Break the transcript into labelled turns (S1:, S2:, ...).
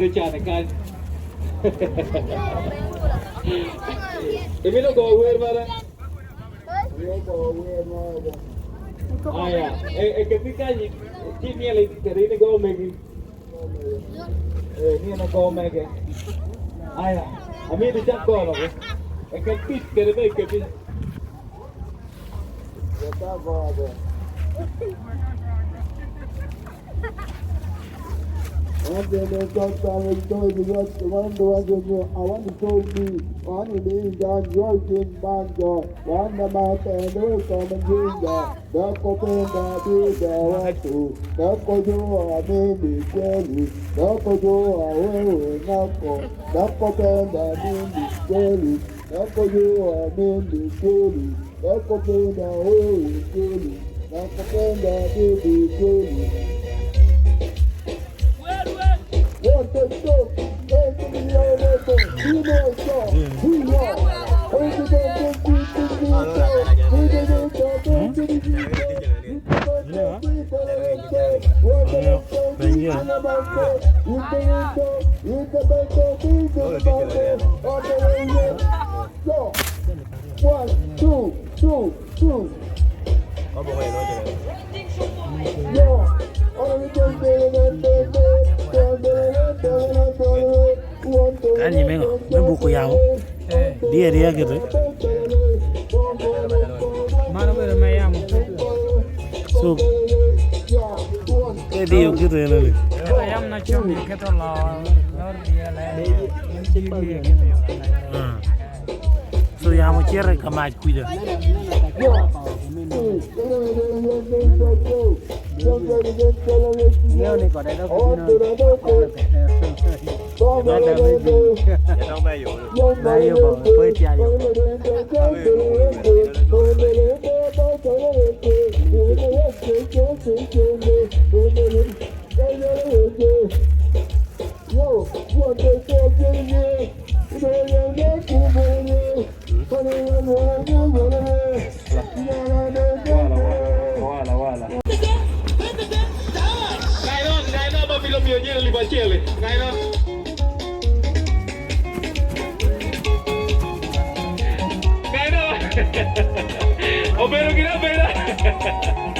S1: Obedo cane kany. Imito goyo wer mene? Aya, ekepi kany ci myel kede in igo megi. Eh, ni en ogo mege. Aya, amito icak gono ko. Eket pic kede be ikepi.
S2: Kany me ngo? Me buko yamo? Diye adiya kite.
S3: Mano obedo me yamo.
S2: So, ke diyo kite eno ni.
S3: Ento yam na con giketo lor lor diye le diye kite.
S2: Ah. So yamo cito i ka mac kwija.
S1: Obedo gin abeda.